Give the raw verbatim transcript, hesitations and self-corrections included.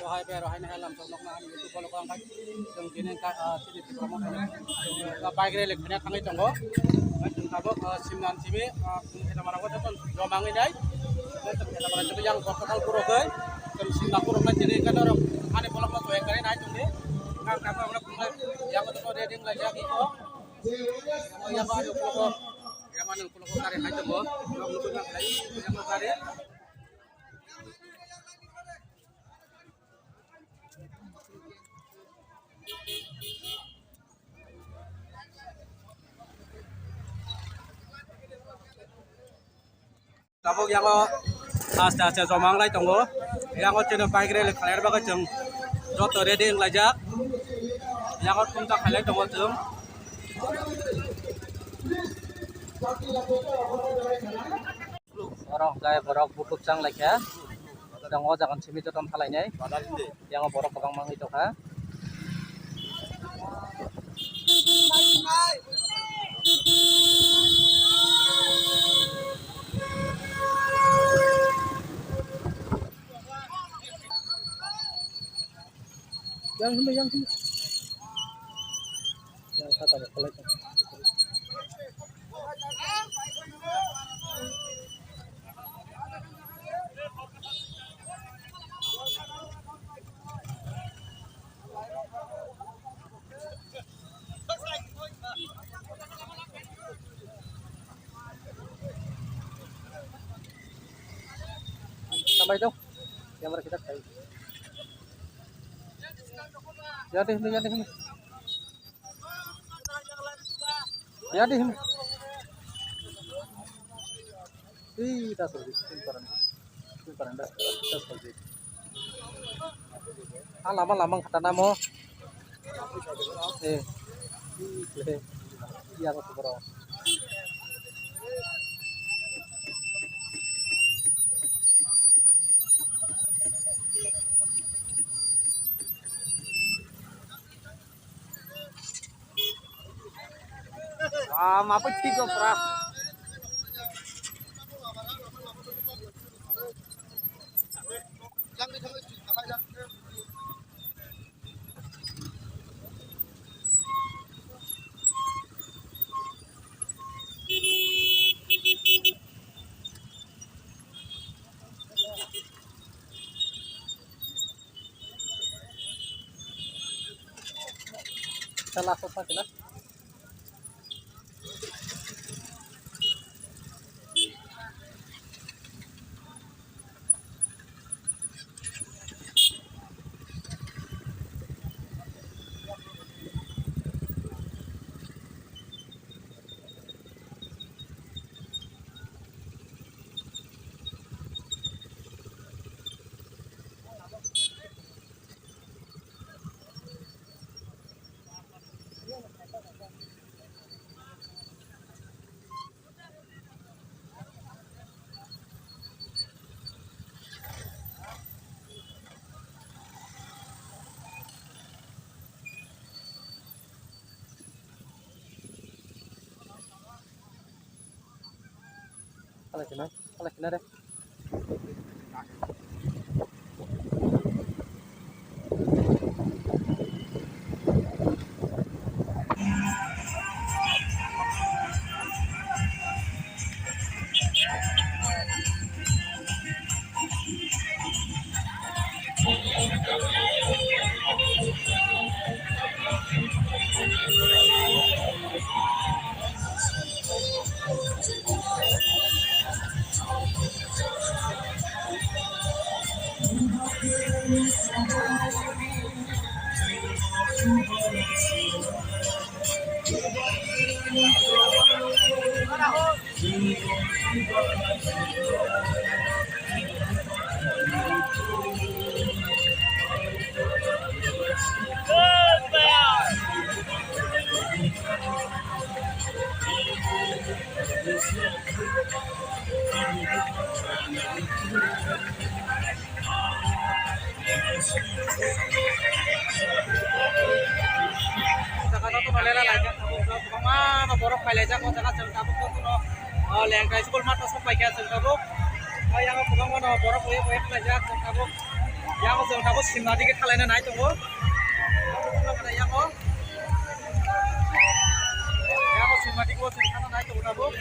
Rohai be, rohai nahai lam chok nokna ham YouTube bolo kong kai. Chwng tini ka, ah, chini Tripura motha ni, ah, bike rally khaina thangwi tongo. Chwng tabuk, ah, simna simi, ah, chwng kheta mara joto joma wngwi nai. Chwng kheta mara joto yang borok kwtal borok hai. Chwng simna borok nai tini ka norok ani bolong no join kari nai chwng ni. Nang tabuk ang phunai yang joto ready lai jak iko. Yang ani ukulok, yang ani ukulok kari hai tongo. Yang nukui nang lai, yang kari. Tabuk yango aste aste joma wnglai tongo. Yango chwngno bike rally khlaina bagwi chwng joto ready wnglaijak. Yango thumsa khailai tongo chwng. Borok hwnkhe borok bukhuk chang laikha. Tongo o jaga simi jotono thalainai. Yang borok kwbangma wngwi tongkha. Yang hini, yang hini. Yang kata berkelek. Sampai tu, yang mereka kita tahu. Ya deh, ya deh. Ya deh. Ih, das hoje, sin paran. Sin paran das, das hoje. Ah, lama lama kata namo. Eh. Ih, ya aku bro. Ah, mapui thik o pura. Salah apa sih lah? Pala kena, pala kena deh. Jaga joto no lela laijak tabuk, kwbangma no borok phai laijak o jaga, chwng tabuk joto no, o, Lengkai school math o sok paikha chwng tabuk. Yang kwbangma no borok boya boya khlaijak, chwng tabuk, yang chwng tabuk simna digi khalaina nai tongo. Yang simna digi o chwng khana nai tongo tabuk.